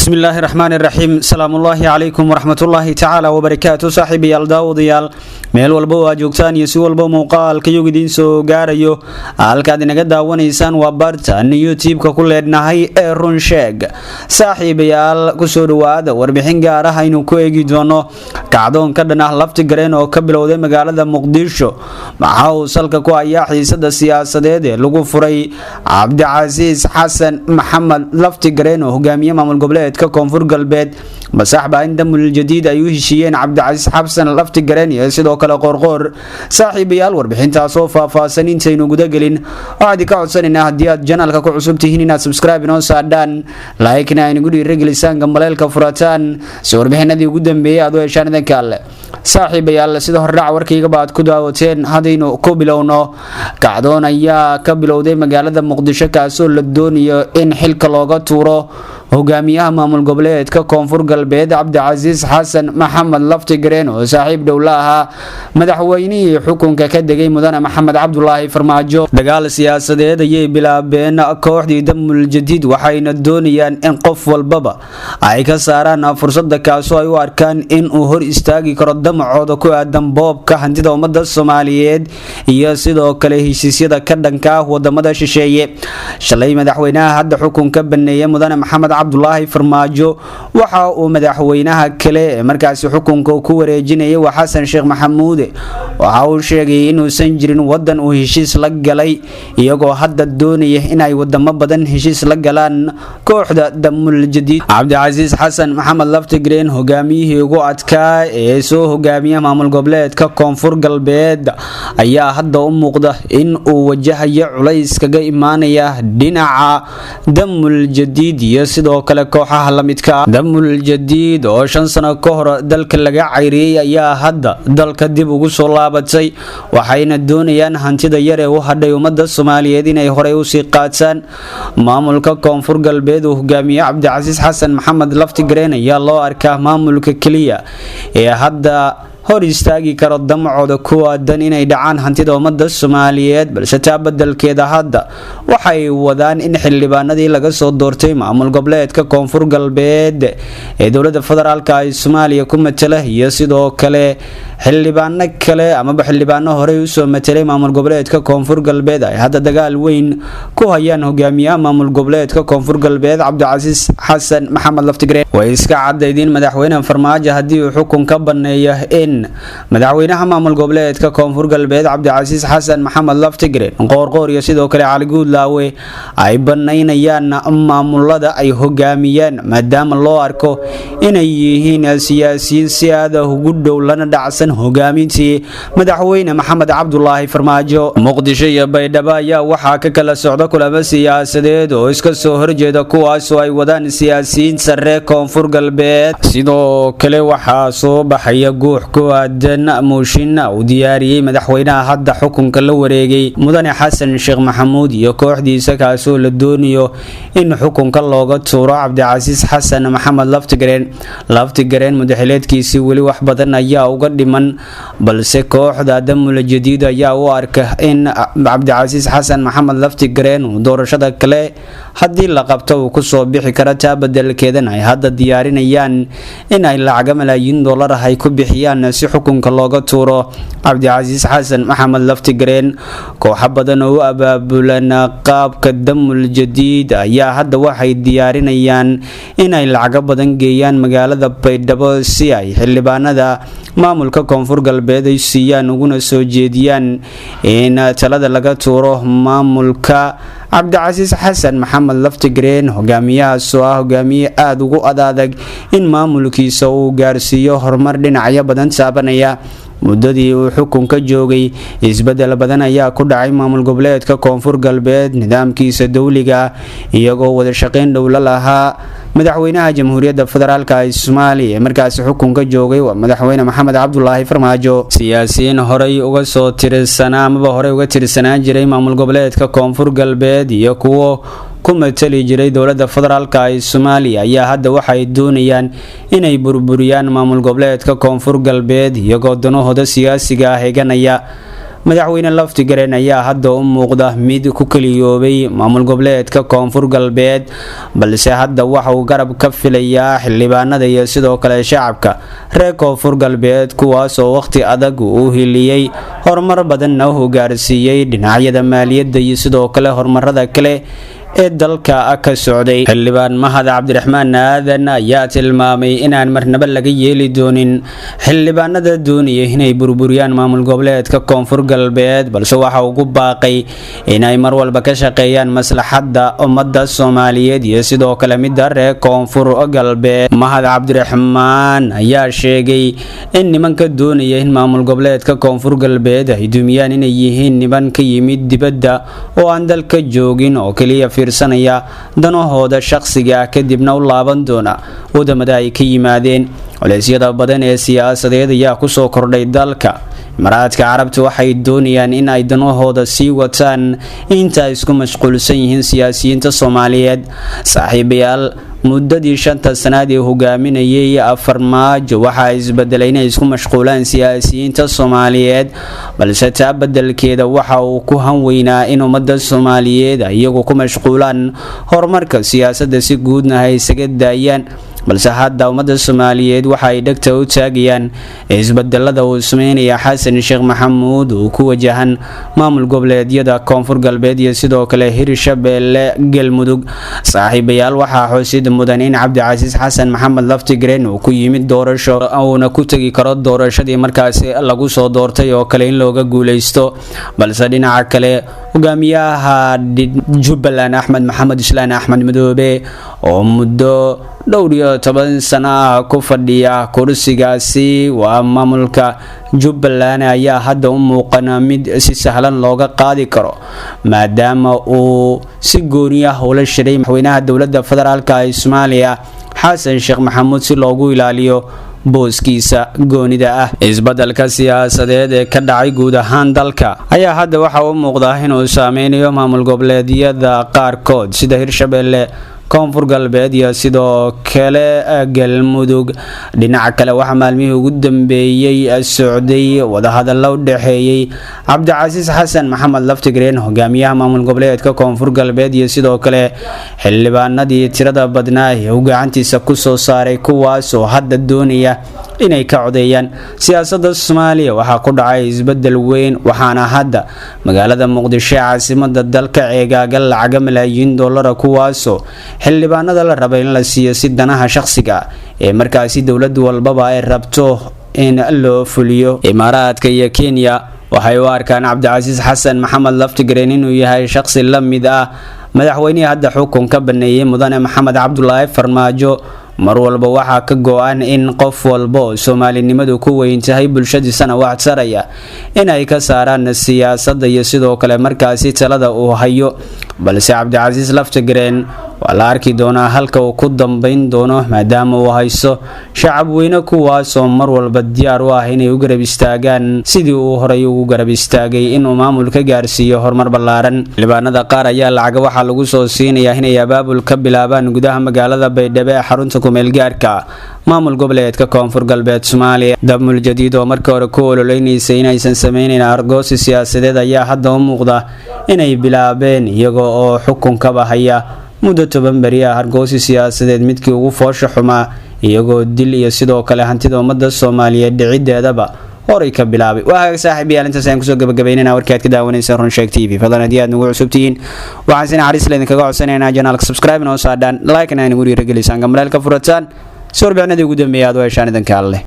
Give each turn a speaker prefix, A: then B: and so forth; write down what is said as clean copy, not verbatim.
A: Bismillaahi raxmaani raxiim. Salaamullaahi calaykum waraxmatullaahi tacaala wabarakaatu. Saaxiibayaal, daawadayaal, meel walba oo aad joogtaan iyo si walba muuqaalkayog idiin soo gaarayo, halkaad inaga daawanaysaan waa bartan YouTube-ka ku leednahay ee Run Sheeg. Saaxiibayaal, kusoo dhawaada warbixin gaar ah aynu ku eegi doono kacdoon ka dhan ah Lafti Gareen oo ka bilowday magaalada Muqdisho. Maxaa uu salka ku hayaa xiisada siyaasadeed ee lagu furay Cabdicasiis Xasan Maxamed Lafti Gareen oo hogaamiye maamul goboleedka Koonfur Galbeed? Masaxba in Damul Jadiid ay u heshiiyeen Cabdicasiis Xasan Lafti Gareen iyo sidoo kale Qoorqoor? Saaxiibayaal, warbixintaasoo faahfaahsan intaynu gudagelin, waxaan idinka codsanaynaa haddii aad channelka ku cusub tihiin inaad subscribe inoo saadhaan, like-na aynagu dhiirigelisaan, gambaleelka furataan si warbixinadii ugu dambeeyay aad u heshaan idanka Alle. Saaxiibayaal, sida hordhac warkaygaba aad ku daawateen, haddaynu ku bilowno, kacdoon ayaa ka bilowday magaalada Muqdisho, kaasoo la doonayo in xilka looga tuuro hogaamiyaha maamul goboleedka Koonfur Galbeed, Cabdicasiis Xasan Maxamed Lafti Gareen, oo saaxiib dhow la ahaa madaxweynihii xukunka ka degay, Mudane Maxamed Cabdulaahi Farmaajo. Dagaal siyaasadeed ayay bilaabeen kooxdii Damul Jadiid, waxayna doonayaan in qof walbaba ay ka saaraan fursada, kaasoo ay u arkaan in uu hor istaagi karo damacooda ku aadan boobka hantida ummada Soomaaliyeed iyo sidoo kale heshiisyada ka dhanka ah wadamada shisheeye. Shalay madaxweynaha hadda xukunka baneeya, Mudane Maxamed Cabdulaahi Farmaajo, waxa uu madaxweynaha kale ee markaasi xukunka ku wareejinayay, waa Xasan Sheekh Maxamuude, waxa uu sheegay inuusan jirin wadan uu heshiis la galay, iyagoo hadda doonaya inay wadamo badan heshiis la galaan kooxda Damul Jadiid. Cabdicasiis Xasan Maxamed Laftigreen, hogaamiyihii ugu adkaa ee soo hogaamiya maamul goboleedka Koonfur Galbeed, ayaa hadda u muuqda in uu wajahayo culays kaga imaanaya dhinaca Damul Jadiid iyo sidoo kale kooxaha lamidka. Damul Jadiid oo 5 sano ka hor dalka laga cayriyey ayaa hadda dalka dib ugu soo laabatay, waxayna doonayaan hantida yar ee u hadhay ummada Soomaaliyeed inay horey usii qaataan. Maamulka Koonfur Galbeed uu hogaamiye Cabdicasiis Xasan Maxamed Laftigreen ayaa loo arkaa maamulka keliya ee hadda hor istaagi karo damacooda ku aadan inay dhacaan hantida ummada Soomaaliyeed. Balse taa badelkeeda hadda waxay wadaan in xildhibaanadii laga soo doortay maamul goboleedka Koonfur Galbeed ee dowlada federaalka ay Soomaaliya ku matala iyo sidoo kale xildhibaano kale amaba xildhibaano horey usoo matelay maamul goboleedka Koonfur Galbeed ay hadda dagaal weyn ku hayaan hogaamiyaha maamul goboleedka Koonfur Galbeed, Cabdicasiis Xasan Maxamed Laftigreen. Way iska cadaydin madaxweyne Farmaajo haddii uu xukun ka baneeyo in madaxweynaha maamul goboleedka Koonfur Galbeed, Cabdicasiis Xasan Maxamed Laftigreen, Qoorqoor iyo sidoo kale Cali Guudlaawe ay banaynayaan maamulada ay hogaamiyaan, maadaama loo arko inay yihiin siyaasiyiin si aada ugu dhow lana dhacsan hogaamintii madaxweyne Maxamed Cabdulaahi Farmaajo. Muqdisho iyo Baydhabo ayaa waxaa ka kala socda kulamo siyaasadeed oo iska soo horjeeda, kuwaasoo ay wadaan siyaasiyiin sare Koonfur Galbeed. Sidoo kale waxaa soo baxaya guux ku aadan mooshin uu diyaariyey madaxweynaha hadda xukunka la wareegay, Mudane Xasan Sheekh Maxamuud, iyo kooxdiisa, kaasoo la doonayo in xukunka looga tuuro Cabdicasiis Xasan Maxamed Laftigareen. Laftigareen mudaxileedkiisii weli wax badan ayaa uga dhiman, balse kooxda Damula Jadiid ayaa u arka in Cabdicasiis Xasan Maxamed Laftigareen uu doorashada kale haddii la qabto uu kusoo bixi karo. Taa badelkeedana ay hadda diyaarinayaan in ay lacaga malaayiin dollar ah ay ku bixiyaan si xukunka looga tuuro Cabdicasiis Xasan Maxamed Laftigareen. Kooxo badan oo u abaabulan qaabka Damul Jadiid ayaa hadda waxay diyaarinayaan inay lacago badan geeyaan magaalada Baydhabo si ay xildhibaanada maamulka Koonfur Galbeed ay siiyaan uguna soo jeediyaan in talada laga tuuro maamulka Cabdicasiis Xasan Maxamed Laftigreen, hogaamiyahaas oo ah hogaamiye aada ugu adadag in maamulkiisa uu gaarsiiyo horumar dhinacyo badan taabanaya. Muddadii uu xukunka joogay, isbedel badan ayaa ku dhacay maamul goboleedka Koonfur Galbeed nidaamkiisa dowliga, iyagoo wada shaqayn dhow la lahaa madaxweynaha Jamhuuriyadda Federaalka ee Soomaaliya ee markaasi xukunka joogay, waa madaxweyne Maxamed Cabdulaahi Farmaajo. Siyaasiyiin horey uga soo tirsanaa amaba horey uga tirsanaan jiray maamul goboleedka Koonfur Galbeed iyo kuwo ku matali jiray dowladda federaalka ee Soomaaliya ayaa hadda waxay doonayaan inay burburiyaan maamul goboleedka Koonfur Galbeed, iyagoo danahooda siyaasiga ah eeganaya. Madaxweyne Laftigareen ayaa hadda u muuqda mid ku keliyoobay maamul goboleedka Koonfur Galbeed, balse hadda waxa uu garab ka filayaa xildhibaanada iyo sidoo kale shacabka reer Koonfur Galbeed, kuwaas oo waqti adag u hiliyey, horumar badanna u gaarsiiyey dhinacyada maaliyadda iyo sidoo kale horumarada kale ee dalka ka socday. Xildhibaan Mahad Cabdiraxmaan Aadan ayaa tilmaamay inaan marnaba laga yeeli doonin xildhibaanada doonaya inay burburiyaan maamul goboleedka Koonfur Galbeed, balse waxa ugu baaqay inay mar walba ka shaqeeyaan maslaxadda ummadda Soomaaliyeed iyo sidoo kale midda reer Koonfur Galbeed. Mahad Cabdiraxmaan ayaa sheegay in nimanka doonaya in maamul goboleedka Koonfur Galbeed ay dumiyaan inay yihiin niman ka yimid dibadda oo aan dalka joogin oo kaliya fiirsanaya danahooda shakhsiga, kadibna u laaban doona wadamada ay ka yimaadeen. Culeysyada badan ee siyaasadeed ayaa kusoo kordhay dalka. Imaaraadka Carabta waxay doonayaan in ay danahooda sii wataan inta ay isku mashquulsan yihiin siyaasiyiinta Soomaaliyeed. Saaxiibayaal, muddadii 5 sanaad ee hogaaminayay Farmaajo waxaa isbedelay inay isku mashquulaan siyaasiyiinta Soomaaliyeed, balse taa bedelkeeda waxa uu ku hanweynaa in ummadda Soomaaliyeed iyagu ku mashquulaan horumarka siyaasadda, si guudna ay isaga daayaan. Balse hadda ummadda Soomaaliyeed waxa ay dhegta u taagayaan isbedelada uu sameynaya Xasan Sheekh Maxamuud uu ku wajahan maamul goboleedyada Koonfur Galbeed iyo sidoo kale Hirshabeelle, Galmudug. Saaxiibayaal, waxaa xusid mudan in Cabdicasiis Xasan Maxamed Laftigreen uu ku yimid doorasho, uuna ku tegi karo doorashadii markaasi lagu soo doortay oo kale in looga guuleysto. Balse dhinaca kale, hogaamiyaha Jubbaland Axmed Maxamed Islaan Axmed Madoobe oo muddo dhowr iyo toban sano ah ku fadhiya kursigaasi waa maamulka Jubbaland ayaa hadda u muuqana mid si sahlan looga qaadi karo, maadaama uu si gooni ah ula shiray madaxweynaha dowladda federaalka ee Soomaaliya Xasan Sheekh Maxamuud si loogu ilaaliyo booskiisa goonida ah. Isbedelka siyaasadeed ee ka dhacay guud ahaan dalka ayaa hadda waxa uu muuqdaa inuu saameynayo maamul goboleedyada qaarkood sida Hirshabeelle, Koonfur Galbeed iyo sidoo kale Galmudug. Dhinaca kale, waxaa maalmihii ugu dambeeyey socday wadahadallo u dhexeeyey Cabdicasiis Xasan Maxamed Laftigreen, hogaamiyaha maamul goboleedka Koonfur Galbeed, iyo sidoo kale xildhibaanadii tirada badnaa ee uu gacantiisa kusoo saaray, kuwaas oo hadda doonaya inay ka codeeyaan. Siyaasadda Soomaaliya waxaa ku dhacay isbedel weyn, waxaana hadda magaalada Muqdisho ee caasimada dalka ceegaaga lacaga malaayiin dollara, kuwaasoo xildhibaanada la rabay in la siiyo si danaha shakhsiga ee markaasi dowlad walbaba ay rabto in loo fuliyo. Imaaraadka iyo Kenya waxay u arkaan Cabdicasiis Xasan Maxamed Laftigreen inuu yahay shakhsi la mid ah madaxweynihii hadda xukunka baneeyey, mudane Maxamed Cabdulaahi Farmaajo. Mar walba waxaa ka go-an in qof walba oo soomaalinimadu ku weyn tahay, bulshadiisana wax taraya, in ay ka saaraan siyaasadda iyo sidoo kale markaasi talada uu hayo. Balse Cabdicasiis Laftigreen waa la arki doonaa halka uu ku dambeyn doono, maadaama uu haysto shacab weyne kuwaasoo mar walba diyaar u ah inay u garab istaagaan sidii uu horay ugu garab istaagay inuu maamulka gaarsiiyo horumar ballaaran. Xildhibaanada qaar ayaa lacaga waxaa lagu soo siinayaa inay abaabul ka bilaabaan gudaha magaalada Baydhabo ee xarunta kumeelgaarka maamul goboleedka Koonfur Galbeed Soomaaliya. Dabmul Jadiid oo markii hore ku ololeynaysay inaysan sameyneyn argoosi siyaasadeed ayaa hadda u muuqda inay bilaabeen, iyagoo oo xukunkaba haya muddo 10 beri ah, hargoosi siyaasadeed midkii ugu foosha xumaa, iyagoo dil iyo sidoo kale hantida ummadda Soomaaliyeed dhiciddeedaba horay ka bilaabay. Waa hagaag saaxiibayaal, intaas ayaan kusoo gabagabaynayna warkii aad ka daawanaysaan Runsheeg TV. Fadlan haddii aad nagu cusub tihiin, waxaan si naxariis leh idinkaga codsanaynaa janaalka subscribe inoo saadhaan, like-na ay nagu dhiirigelisaan, gambaleel ka furataan si warbixinadii ugu dambeeyay aad u heshaan. Idinka alleh.